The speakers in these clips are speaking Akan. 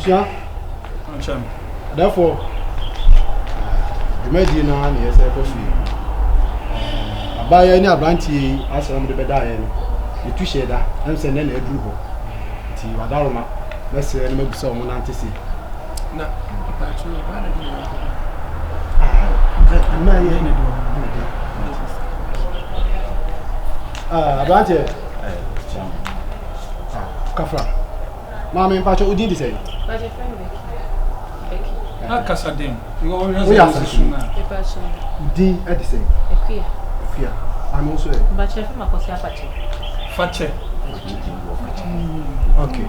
Abusua, therefore, dwumadie no ara na yɛsɛ kɔ so yi. Abaayewa ne aberanteɛ yi asɛm a wɔde bɛdaa yɛn no, yɛtu hyɛɛ da, ɛm sɛ nnɛ na aduru hɔ. Nti wadaroma, mɛsrɛ na mabisa wɔn nante se. Na mpakyɛ ɔbaa na de ne ho. Ah, mmaa yi na de wɔn ho de. Ah, aberanteɛ. Ah, kafra. Maame mpakyɛ wo din de sɛn? Mpakyɛ frɛ me Becky. Becky. Na kasa den. Woyɛ asanteni. Wo din de sɛn? Akua. Akua. Maame wo nso ɛ? Mpakyɛ frɛ me Akosua Fakyɛ. Fakyɛ. Okay.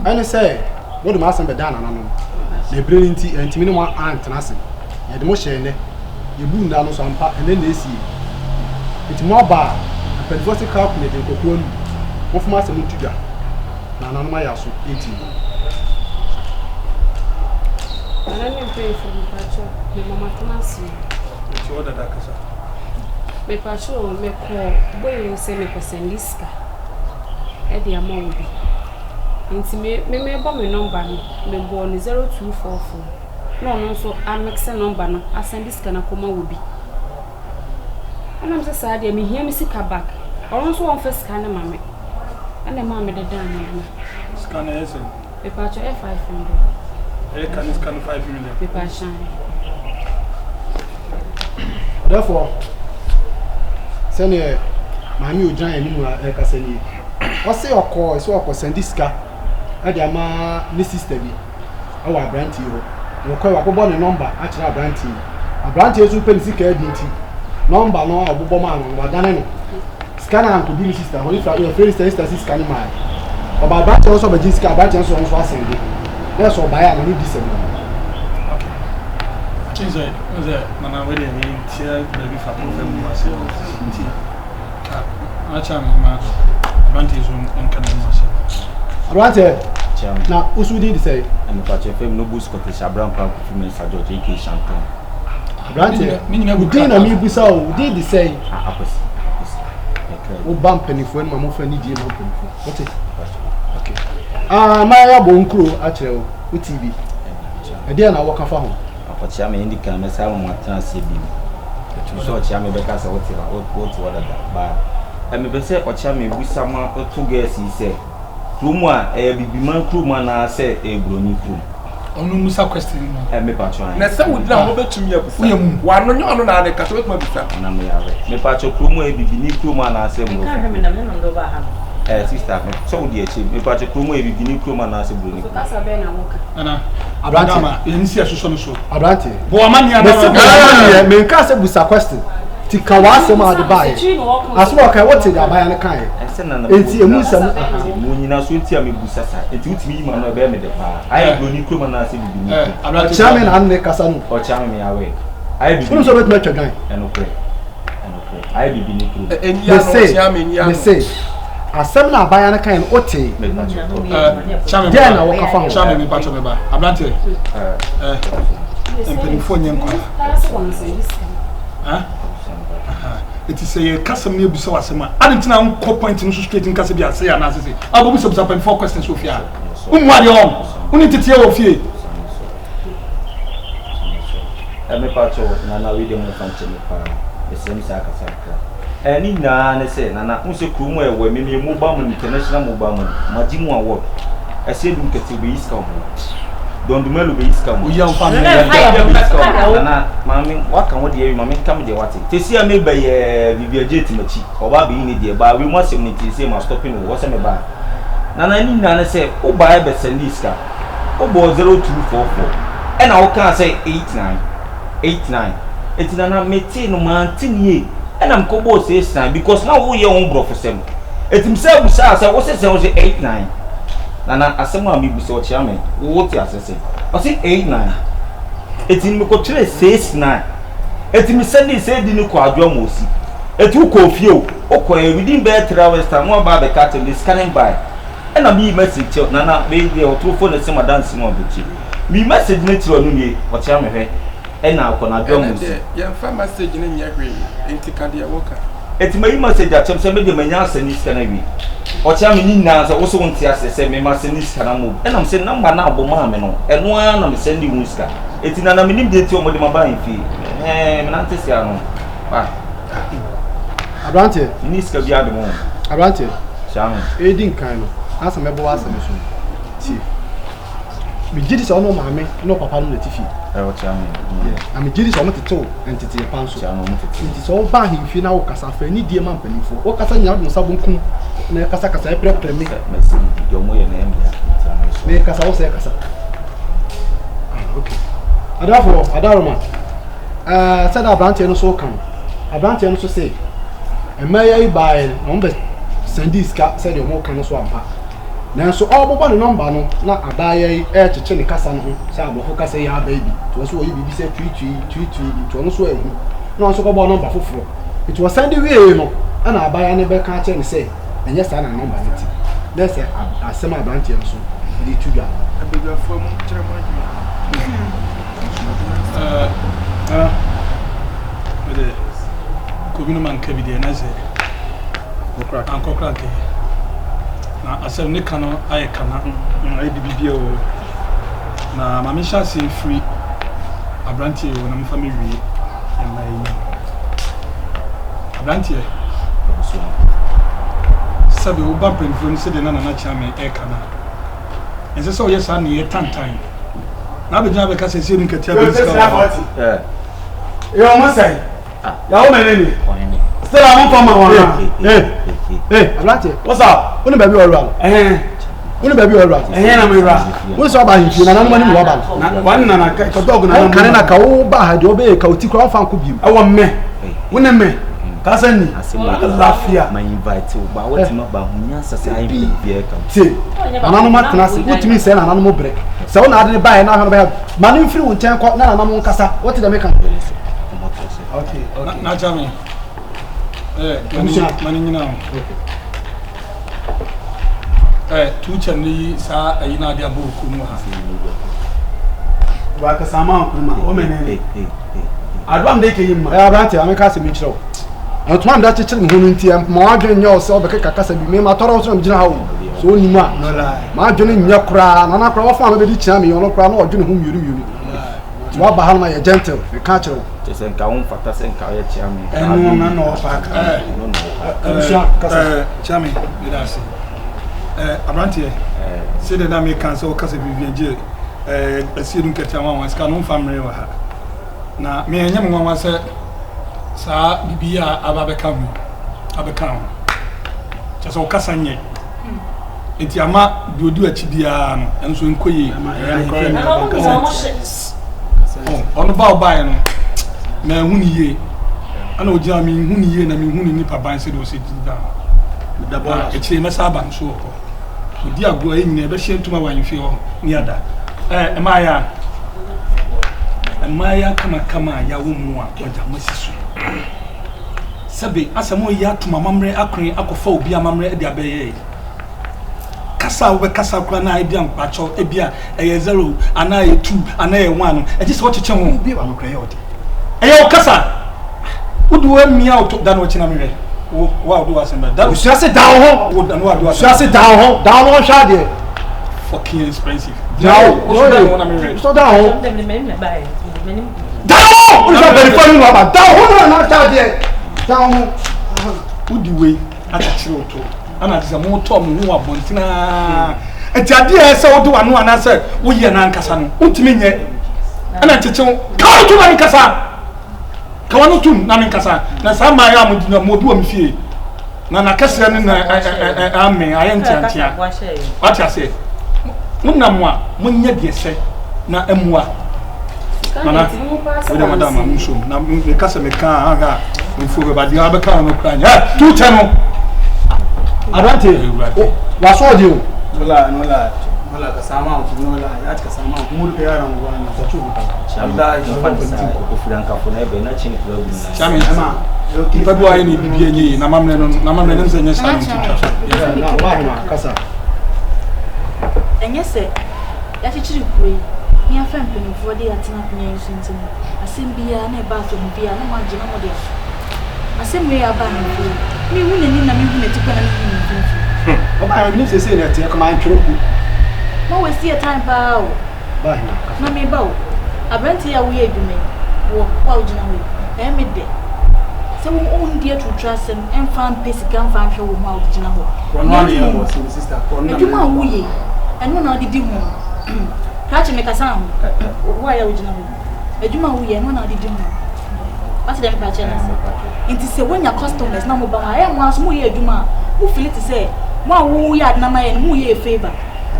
Ɛne sɛ wode m'asɛm bɛdaa nananom. Na ebire no nti ɛntumi ne mo antena ase. Yɛde mo hyɛɛ nnɛ. Yɛbu nna no so ampa ɛnɛ na esie. Nti mo aba a, mpanimfoɔ se kra kunu de nkɔkoa anum. Momfa mo asɛm nto dwa na nananom ayɛ aso atie. Nana ne mpanyinfoɔ mepakyɛw mema mo atena ase o. Nti wo dada kasa. Mepakyɛw o mekɔ boye sɛ mekɔ sɛnde sika ɛde ama obi nti me me mebɔ me number no mebɔɔ no 0244 na ɔno nso amexe number no asɛnde sika no akɔma obi ɛna mesɛ saa deɛ mehia me sika back ɔno nso ɔmfa sika no ma me ɛna ɛmaa mede daa no no. Sika no ɛyɛ sɛn? Mepakyɛ ɛyɛ 500. Ɛyɛ ka ne sika no 5 million. Mepakyɛ. Therefore, sɛdeɛ maame ogyina yɛn anim a ɛrekasa nie, ɔse ɔkɔɔ sɛ ɔkɔ sɛnde sika ɛde ama ne sister bi ɛwɔ aberanteɛ hɔ. Na ɔkɔɛ wakɔbɔ ne nɔmba akyerɛ aberanteɛ yi. Aberanteɛ nso pɛ ne sika adi nti, nɔmba no a ɔbobɔ maa no no wadane no. Sika no ankɔdu ne sista hɔ, ne sista yɛfrɛ ne sista, ne sista si sika no mae. Ɔba aberanteɛ hɔ sɛ ɔbɛgye sika, aberanteɛ nso ɔno nso asɛnde. Na ɛsɛ ɔbaeɛ a n'ano di sɛm no. Okay. Kyɛn sɛ, n sɛ nana wei deɛ yɛntia baabi fa kɔ fam mu ase nti ka akyɛ me ma aberanteɛ so nka ne ho asɛm. Aberanteɛ, na woso din de sɛn? Mepakyɛ fam Noble Scottish Abrampaa Kofi Mensah George aka Shanton. Aberanteɛ, wo din na mebusa o, wo din de sɛn? Ah, Akwasi, Akwasi. Mekra Wo ba mpanimfoɔ anim a momfa anidie ma mpanimfoɔ. Wote? Okay. Ah, mayɛ abɔ nkuro akyerɛ wo, wo TV. Ɛdeɛn na wɔka fa ho? Ɔkyea me, ndi kan mɛsan ama matena aseɛ bio. Ɛtum sɛ ɔkyea me bɛka sɛ wote hɔ, wote hɔ dada. Ba, mepɛ sɛ ɔkyea me bisa ma to girls yi sɛ, Kurom a, ɛyɛ Abibiman kurom anaa sɛ ɛyɛ Buroni kurom? Ɔno musa question no. Ɛ me patro an. Na sɛ wo gyina hɔ bɛtumi abusa. Woyɛ mum. Wano nyɛ ɔno na ade kasa bɛtumi abusa. Nana me yare. Me patro kurom a ɛyɛ bibini kurom anaa sɛ mmorɔfo. Nka hwɛ me na me nam de ɔbaa ha no. Ɛ sister me sɛ wo di akyire me patro kurom a ɛyɛ bibini kurom anaa sɛ buroni kurom. Kasa bɛn na woka. Nana. Abrante. Dama yɛn si ɛsosɔ no so. Abrante. Bɔ amaneɛ anaa. Mese bɔ amaneɛ menkaa sɛ busa question. Ti ka w'asɛm a ɔde baeɛ. Asɛm a ɔkae, wote deɛ abaayewa no kaeɛ. Enti emu nsɛm no, aha. Mewɔ nyinasoɔ nti a mebusa saa. Enti wotumi yi m'ano a, ɛbɛyɛ me dɛ paa. Ayɛ buroni kurom anaasɛ bibini kurom? Ɔkyea me na ano ne kasa no. Ɔkyea me, me aware. Ayɛ bibini. Wonim sɛ wobɛtumi atwa dwan? Ɛnokorɛ, ɛnokorɛ. Ayɛ bibini kurom. Mese, mese, asɛm no a abaayewa no kaeɛ no, wotee? Deɛn na woka fa ho? Kyea me, mepakyɛ me ba. Aberanteɛ, mpanimfoɔ nyɛ nkwadaa. Eti sɛ yɛ kasɛm ne ebusa w'asɛm a, adi nti na nkɔ point no so straight nkasa bi ase anaasɛ sɛ abɔbusabusa mpanyinfoɔ questions wɔ fie a, wommu adeɛ wɔn, wone nteteɛ wɔ fie. Ɛ mepa kyɛw nana wei deɛ momfa nkyɛ me paa mesrɛ me saa kasa kakra ɛ ne nyinaa ne sɛ nana wohu sɛ kurom a ɛwɔ me meyɛ mobile money international mobile money magye mu award ɛsɛ dum kɛse obeyi sika wɔ Don Dumelo bɛyi sika mu. Oyi amfa me. Yɛda bɛyi sika mu. Nana, maame, waka wo deɛ awie, maame nka me deɛ wate. Sɛsi a meba yɛ Vivian J te m'akyi. Ɔba abɛyi ne deɛ. Baa wei mu asɛm no nti sɛ ma stop no wɔ sɛ meba. Nana, ne nyinaa ne sɛ wobaeɛ bɛ sɛndee sika. Wobɔɔ 0244 ɛna wokaa sɛ 89 89. Eti Nana, metee no mante ne yie. Ɛna mekɔbɔɔ 69 because na woyɛ wo ho borɔfosɛm. Eti mesan busaa sɛ wose sɛn wose 89. Nana asɛm a mebisa ɔkyea me wo te ase sɛn? Ɔse 89 eti no mekɔ twerɛ 69 eti me sɛndee sɛ di no kɔ adwoa ma osi eti wo kɔɔ fie o wo kɔɛ within bɛyɛ 3 hours time na waba abɛka akyerɛ me de sika no mbae ɛna meyi message kyerɛ Nana wei deɛ ɔtorofo na ɛsɛ madanse mu abɛkyire meyi message no kyerɛ ɔno nie ɔkyea me hwɛ ɛna akɔ na adwoa Ɛnɛ mu si. deɛ yɛmfa message no nyɛ hwee, enti ka deɛ woka. Enti mayi message akyerɛ m sɛ me deɛ manya asɛnde sika no awie. Ɔkyea me ne nyinaa sɛ wo se wonte aseɛ sɛ me ma sɛnde sika no ama obi. Ɛna me se number no a ɔbɔ maa me no, ɛno ara na me sɛnde wo sika. Enti Nana menim deɛ nti a wɔde maba ahemfie. Ɛhɛn, menante sea no. Ah. Aberanteɛ. Menni sika biara de ma wo. Aberanteɛ. Kyea me. Ɛredi nkan no, ansa mɛbɔ w'asɛm so no, tie. Megye di sɛ ɔne maame ne ɔpapa no na ɛte fie. Ɔkyea me. Na megye di sɛ wɔn tete wo nteteeɛ pa nso. Kyea me, wɔn tete. Nti sɛ woba ahemfie na wokasa, fa anidie ma mpanimfoɔ. Wokasa nyinaa wode wo nsa bonkum na ɛkasakasa ɛprɛprɛ me. Sɛ mɛsɛ didi deɛ wɔn yɛ no ɛyɛ me ya. Nti ano nso. Mekasa wo sɛ kasa. Ah, okay. Adafoɔ, Adaroma. Ɛɛ, sɛdeɛ aberanteɛ no nso reka no, aberanteɛ no nso se, mmaayewa yi baeɛ no, na wɔbɛ sɛndii sika sɛdeɛ wɔreka no so ampa. Nanso ɔrebobɔ ne nɔmba no, na abaayewa yi rekyekye ne kasa no ho sɛ aborɔfo kasa yi aba yi bi. Nti wɔn nso wɔyɛ biribi sɛ tuitui, tuitui, nti ɔno nso anhu. Na ɔno nso kɔbɔɔ nɔmba foforɔ. Nti wɔsɛnde wieeɛ no, ɛna abaayewa no bɛka akyerɛ no sɛ ɛnyɛ saa na nɔmba no te. Na ɛsɛ asɛm a aberanteɛ no nso de reto dwa no. Abadwafoɔ monkyerɛ mo adwene. Mede kobi no manka bi deɛ na sɛ ankɔkora nkɛyɛ na asɛm ne ka no ayɛ kana ayɛ biribi wɔ na ma mehyɛ aseɛ firi aberanteɛ wɔ na mefa mewie mma yi aberanteɛ sɛbe woba mpanimfoɔ no sɛdeɛ na nana kyea me ɛka no a ɛnsɛ sɛ woyɛ saa nneyɛ tantan Na abɛgyina abɛka sɛ sɛ nkatia bɛ sika wɔ hɔ. Yɛ ɔmo sɛn? Yawo mɛ ne ni. Stella mo nfa ma wɔn ha. Ee ee aberante. What's up? Wo ne baabi wɔ wura no. Ɛhɛn. Wo ne baabi wɔ wura no. Ɛhɛn na mo wura. Wo ne sɛ ɔba ahemfie na nanom anim na waba no. Na wɔn nana ka dɔg na. Wɔn kane na ka wo ba ha deɛ ɔbɛyɛ ka oti kura ɔfa nko biem. Ɛwɔ mmɛ. Wo ne mmɛ. Kasa ni. Lafia. Ma invite wo ba wɔtumi aba ho nyansa sɛ ayɛ biribiara ka. Tie. Nananom atena ase. Wotumi nsɛe nananom brɛ. Sɛ wo na ade no baeɛ na ahwɛ no bɛyɛ ma no mfiri wo nkyɛn kɔ na nananom nkasa. Wote deɛ meka no? Okay, okay. Na kyɛ me. Eh, mani nyina ho. Eh, tu kyɛ ne yi saa ayi na ade abɔ oku mu ha. Ba ka sama kuma o menene. Aduam de ke yi ma. Eh, abrante, ameka asɛm nkyerɛ wo. Ntoma a mede akyekyere me ho no nti, mma w'adwene nyɛ wo sɛ wobɛkeka kasa bi. Me, matɔre wo so na megyina ha o. Sɛ ɔnnim a, m'adwene nyɛ koraa. Nana koraa, wɔfa a mɛbɛdi kyea me yi, ɔno koraa na ɔdwene ho mmienu mmienu. Nti woaba ha no ma yɛ gentle, meka akyerɛ wo. Kyerɛ sɛ nka womfata sɛ nka woyɛ kyea me. Ɛno na na ɔfa aka. Abusua, kasa. Kyea me, meda ase. Aberanteɛ, sɛdeɛ na meka sɛ wokasa biribi agye asie no nkatia nwanwa sika no womfa mmerɛ wɔ ha. Na me ɛnyɛ me nwanwa sɛ saa biribi yi a aba abɛka ho abɛka ho. Kyerɛ sɛ ɔkasa nyɛ. Nti ama deɛ ɔdi akyi biara no ɛno nso nkɔ yie. Ɔno ba ɔbaeɛ no na ɛhu ne yie. Ɛna ɔgyina me nhu ne yie na me nhu ne nipa ban sɛdeɛ ɔsɛ gyina no. Na akyire mɛsa aba no so wɔ hɔ. Ɔdi agorɔ yɛ nyina yɛbɛhyɛ ntoma wɔ ahemfie hɔ ne ada. Ɛɛ mmaayɛ Mmaayewa kamakama a yɛawo mo a wɔagya mo asi so. Sɛbe asɛ moreyɛ atom amammerɛ akwan akɔfa obi amammerɛ de abɛyɛ yi. Kasa a wobɛkasa koraa na ebia mpakyɛw ebia ɛyɛ zero anaa ɛyɛ two anaa ɛyɛ one no, ɛgye sɛ wokyekye ho. Ɛyɛ wo kasa. Wode wo amia wo to da no akyi na mehwɛ. Wo wo a wode w'asɛm ba da. Sua se dan ho. Wo da no a wode w'asɛm. Sua se dan ho. Dan no hwɛ adeɛ. Fucking expensive. Dan ho. Wo dan ho na mehwɛ. So dan ho. Dan ho. Wo sɛ bɛrifo ni waba. Dan ho na na hwɛ adeɛ. Dan ho. Wodi wei akyekyere wo to. Ana te sɛ motɔ mo ho wɔ abɔnten aa. Nti adeɛ a ɛsɛ wode w'ano anaasɛ woyɛ no ankasa no wontumi nyɛ. Ɛna nkyekye wo. Ka wo to na menkasa. Ka w'ano tom na menkasa. Na saa mmaeɛ a mogyina mu obi wɔ me fie na n'akɛseɛ no na amen ayɛ nteantea. Wate aseɛ? Monam a monyɛ deɛ sɛ na mmoa. Nana, wode mada ma mo nsom na meka sɛ meka a ahwɛ a mfuo bɛba deɛ abɛka wo no kora nyɛ tu kyɛ no. Aberante, wasɔ ɔde o. No lie, no lie. No lie, ka samu hankuri, no lie. Ya ci ka samu hankuri, mu duka yaran uwa ne. Kyame, nipa bi wɔ ayɛ ne bibi ɛnyɛ yie na amammerɛ no na amammerɛ no sɛ nyɛ saa na ɔmo twa so. Kasa. Ɛnyɛ sɛ yɛakyekyere kuro yi na yɛafrɛ mpanimfoɔ de atena akonnwa yi so nti no, asɛm biara na ɛba asɛm biara na moagye na mode aso. Asɛm wei a aba ahemfie yi, menhu n'anim na menhu n'atikɔ na menhu ne mfimfini. Ɔbaa hema menim sɛ sei na ɛteɛ kɔ mantwerɛ mpo. Ma waste yɛ time paa o. Ɔbaa hema kasa. Na meba o. Aberanteɛ yi a woyɛ adwuma yi, wɔ wo a wogyina hɔ yi, ɛyɛ me dɛ sɛ wo wondi aturutura asɛm mfa mpɛ sika mfa nhwɛ wo ho a wode gyina hɔ. Na mmom, adwuma a woyɛ yi, ɛno na wode di ho. Krakye mekasa ho. Wo a yɛ a wogyina hɔ yi. Adwuma a woyɛ no na wode di ho. Wate deɛ mepa kyerɛ no ase? Nti sɛ wonya customers na moba hɔ a, ɛyɛ mo ara nso moyɛ adwuma a, mo feel te sɛ mo a woyɛ ade no ama yɛn no, moyɛ yɛ favour.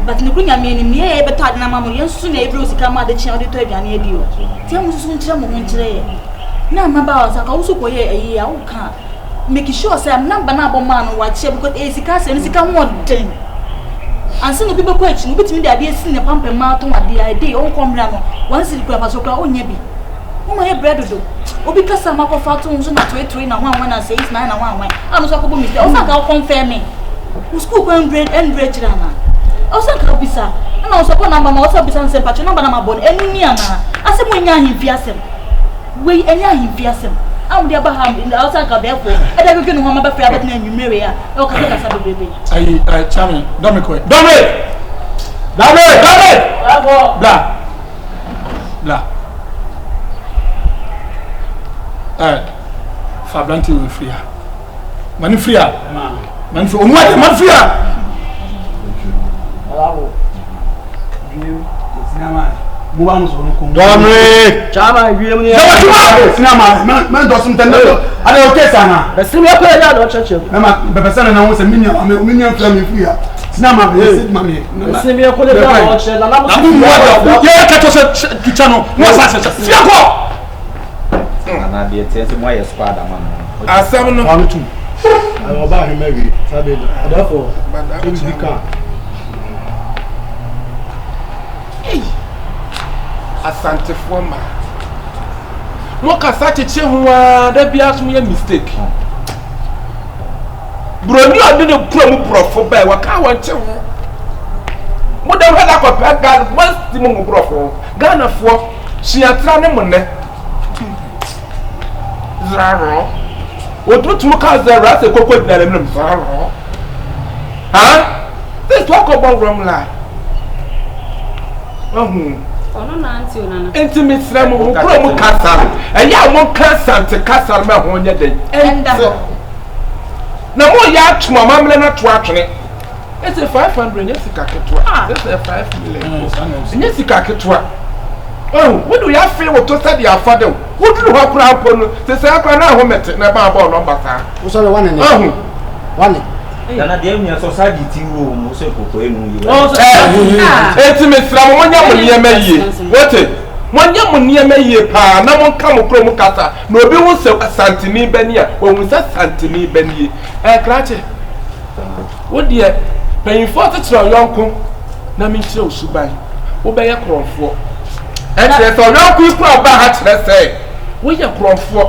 But nokorɛ Nyame anim no, yɛn a yɛbɛtɔ ade no ama mo no, yɛn nso so na yɛbrɛ wo sika ma ade kye a wode tɔ aduane adi o. Nti ɛyɛ mo nso so nkyerɛ mo ho nkyerɛ yɛn. Na mmabaawa nso, anka wo nso kɔyɛ ayi a, woka a, make sure sɛ number no a bɔ maa no wakyɛ because ɛyɛ sika asɛm sika ho ɔden ansa na obi bɛkɔ akyi no wobɛtumi de adeɛ si ne pampam ma atɔn adeɛ a ɛde ɔnkɔ mmra no one cedi kura fa so kura ɔnyɛ bi woma yɛ brɛ dodo obi kasa ma kɔfa to nso na toetoe na hwan hwan na sɛ na na hwan hwan a no so akɔbɔ mistake ɔsan ka ɔkɔnfɛn me wo sukuu kwan ndure ndure akyire ana ɔsan ka obisa ɛna ɔsɔ kɔ namba ma ɔsɔ bisa nsɛm patro namba na ma bɔ no ɛnu ni ana asɛm wɔnyɛ ahemfi asɛm Wei ɛnyɛ ahemfie asɛm a mode aba ha a ɔsɛ anka ɔdɛɛfoɔ ɛde adwodwo ne ho ama bɛfrɛ abɛtena anwummerɛ wei a ɛwɔ kasa bebrebe yi. Ayi ayi Chami dɔmi kɔɛ dɔmi dɔmi dɔmi bla bla ɛ fa aberante wei firi ha ma ne firi ha ma ne firi ɔmu adi ma ne firi ha. Dɔmire. Chama wiem ni. Jama tuma. Sina ma mɛ dɔ sun tɛ ne dɔ ale o kɛ sa na. Bɛ sini akɔ yɛ dɔ kyɛkyɛ. Mɛ ma bɛbɛ sɛ nana wo sɛ mi nia mi nia fila mi fu ya. Sina ma bɛ se ma mi. Bɛ sini akɔ yɛ dɔ kyɛ nana mo. Na mo mu ada yɛ kɛtɔ sɛ twitwa no mo asa sɛ sɛ akɔ. Nana deɛ teɛ sɛ mo ayɛ squad ama no. Asɛm no. Ɔno tum. Ɔba ahema wie. Sábẹ́ ɔdɔfo ebi bi kan. Ei! Asantefoɔ mmaa. Mo kasa kyekye ho ara da biara so mo yɛ mistake. Buroni a ɔde ne kura mu borɔfo bɛɛ wɔka wɔn kye ho. Mo dɛm hɛ da kɔpɛ Ghana mo asi mo ho borɔfo ho. Ghanafoɔ suatra ne mo nnɛ. Zrarɔ. Otutum ka zrarɔ asɛ koko gyina n'anim zrarɔ. Ha? This talk about wrong lie. Wahu. Ɔno na ante o nana. Nti mesrɛ mo mo kuro mu kasa no ɛyɛ a monka Asante kasa no ma ɛho nyɛ den. Ɛnda hɔ. Na moyɛ atom amammerɛ no ato atwene. Ɛsɛ 500 nyɛ sika ketewa. Ɛsɛ 5 million. Ɛnyɛ sika ketewa. Oh, wode yɛ afei woto sɛdeɛ afa de wo. Woduru hɔ koraa mpo no, sɛ sɛ koraa na ahomete na ɛba abɔɔ nɔmba saa. Wosɔre wane ne. Ahu. Wane. Nana deɛ nua sɛ ɔsaa gye ti wuro mu sɛ kɔkɔɛ mu yi. Eti mesrɛ mo monyɛ mo nneɛma yie wote monyɛ mo nneɛma yie paa na monka mo kurom kasa na obi hu sɛ Asanteni ba ni a wahu sɛ Asanteni ba nie. Ɛɛ krakye wo deɛ mpanyinfoɔ se kyerɛ ɔyɔnko na menkyerɛ wo suban wobɛyɛ korɔmfoɔ ɛkyerɛ sɛ ɔyɔnko yi kura ɔbaa ha kyerɛ sɛ Woyɛ korɔmfoɔ.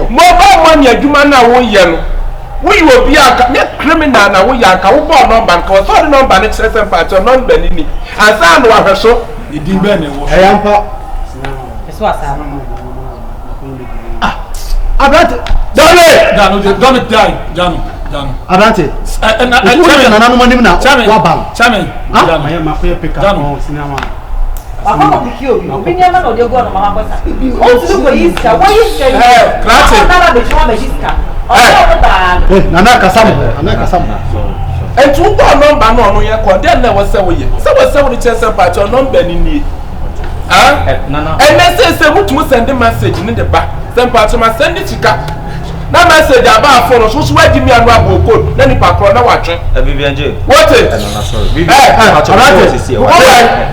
Mobile money adwuma no a woyɛ no, woyɛ obi a anka nyɛ criminal na woyɛ anka wobɔɔ nɔmba no, ka wɔ sɛ ɔde nɔmba no kyerɛ sɛ mpakyɛw nɔmba no ni ansa na wahwɛ so. Ne din bɛn na ɛwɔ so? Ɛyɛ ampa. Ah, aberante. Dame! Dano, dame, dai, dano, dano. Aberante. Wo nananom anim na waba no. Chairman, dano. Dano. Wakɔ kɔ piki obi, obi nneɛma na ɔde agu hɔ na ɔma wakɔ sa. Ɔntumi kɔ yi sika, wɔyi sika yi. Krakye. Akɔ nana abɛgyina hɔ abɛgye sika. Ɔne ɔno baa no. Nana kasa mo, nana kasa mo. Nti wobɔɔ nɔmba no ɔno yɛ kɔ dɛn na ɛwɔ sɛ woyɛ sɛ wɔ sɛ wode kyerɛ sɛ mpakyɛw nɔmba no nie ɛnɛ seesei wotumi sɛnde message ne de ba sɛ mpakyɛw ma sɛnde sika Na message aba afon no so so wagye mi ano abɔ code na nipa korɔ na watwe. Vivian J. Wote? Nana sorry. Vivian. Ɛ Abrante. Wowɛ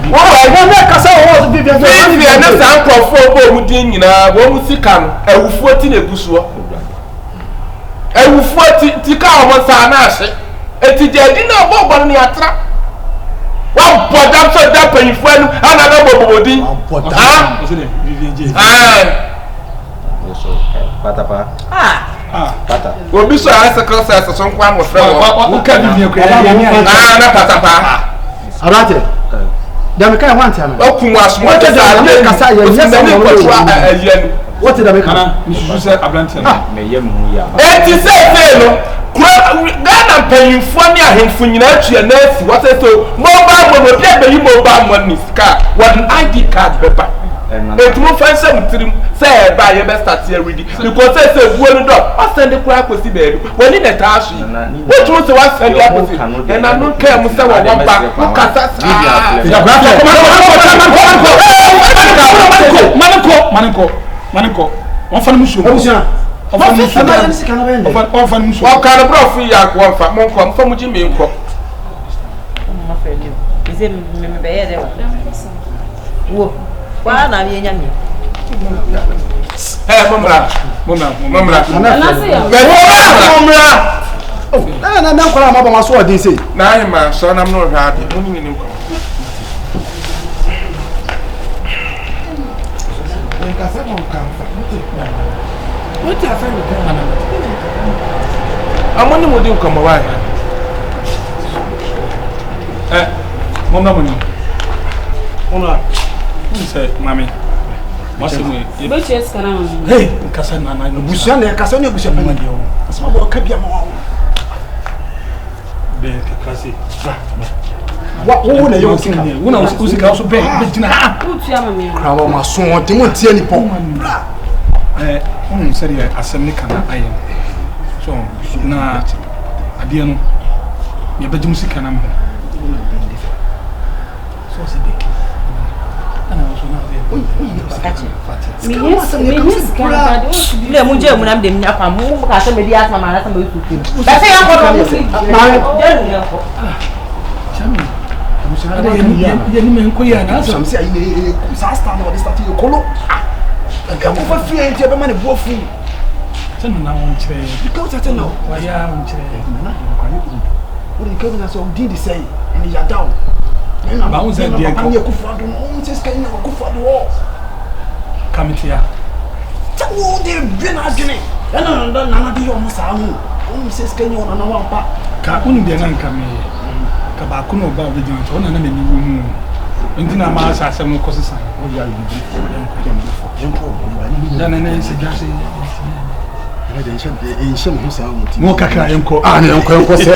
wowɛ. Wɔn ne kasa wɔ hɔ Vivian J. Vivian ne saa nkorɔfoɔ bɔ wɔn din nyinaa wɔn mu sika no awufoɔ ti na egu soɔ. Awufoɔ ti ti ka wɔn nsa na ahye. Eti gya adi na ɔbɔ bɔ no ne atra. Wabɔ dam sɛ da mpanyinfoɔ anim ana na bɔ bɔ din. Wabɔ dam. Vivian J. Patapa. Ah. Pata. Obi so a sickle cell so nko ano frɛ wɔ. Wo ka bi kura ya ni. Ah na patapa. Abrante. Dem kai ho ante ana. Okum asomɔde sa. Kasa yɛ nyɛ sɛ wɔn kɔtu ayɛ no. Wote dɛ meka? Nana, mesusu sɛ aberanteɛ no. Meyɛ me ho yie aba. Enti seesei no, kuro, Ghana mpanyinfoɔ ne ahemfo nyinaa atu yɛn nan asi hɔ sɛ sɛ mobile money, obi abɛyi mobile money sika a, wɔde ID card bɛba. Enti momfa nhyɛ mo tirim sɛ ɛba a yɛbɛ start awidi because seesei buo no dɔ, wasɛnde koraa akɔsi baabi, w'ani na ɛtaa so yi. Wotumi sɛ wasɛnde akɔsi, ɛna no nkaa mu sɛ wɔwɔ ba, wokasa saa. Manekɔ, manekɔ, manekɔ. Wɔnfa no mu suo. Abusua. Wɔnfa no mu suo. Wɔnfa no mu suo. Wɔka no borɔfo yi a wɔnfa mo nkɔ mfa mo gye mi nkɔ. Wo, waa na yɛ nya mi. Ɛ mo mmra, mo mmra, mo mmra. Mo mmra. Na na na nkɔla ma bɔ ma so ɔden sei. Na ahema sɔrɔ nam na ɔhwɛ ade mo ne ne nkɔ. Nkasa ma ɔka nfa. Wote asɛm ne kan ana? Ɔmo ne mo di nkɔmmɔ wa ha. Ɛ mo mmra mo nim. Mo mmra. Mo sɛ maame. Masɛm yi. Bɛtua sika na ma mi. Hey, nkasa na na. Abusua na ɛkasa ne abusua panyin. Asɛm abɔ ɔka bi ama wa. Bɛn kakra se. Bra, bra. Wa wo na yɛ wo sika. Wo na wo sika so bɛn bɛ gyina ha. Wo tua ma me. Kra wa ma so ɔde mo ntie ni pɔ. Bra. Eh, wo hu sɛ deɛ asɛm ne kana ayɛ no. So, na adeɛ no yɛbɛgye mo sika na mo. Na mu gye mu na mde nya kwa mu ka sɛ medi asɛm ama anasɛ medi suku bɛsɛ yɛn kɔ no mu si gye mu yɛn kɔ. Saa star na ɔde start yɛ kolo. Nka fie nti ɛbɛma ne bo afu. Sɛ nana wɔn kyerɛ. Nka wo sɛ no. Wɔyɛ a wɔn kyerɛ. Nana de nkwa ne old. Wode nka bi na sɛ ɔdin de sɛn ɛne yada o. Ba wo sɛ deɛ nka. Papa ne akufo ado no ɔmo sɛ sika nyina akufo ado hɔ. Kametia. Sɛ wo de dwe na adwene. Ɛna nana nana de yɛ ɔmo saa no. Ɔmo sɛ sika nyina nana wampa. Ka wonim deɛ na nka meyɛ. Ka baako na ɔba ɔbɛgyina nkyɛn ɔna na m'ani wɔ mu. Nti na maa sɛ asɛm no kɔ sesa. Mo kakra yɛnkɔ. Ah, ne yɛnkɔ yɛnkɔ sɛ.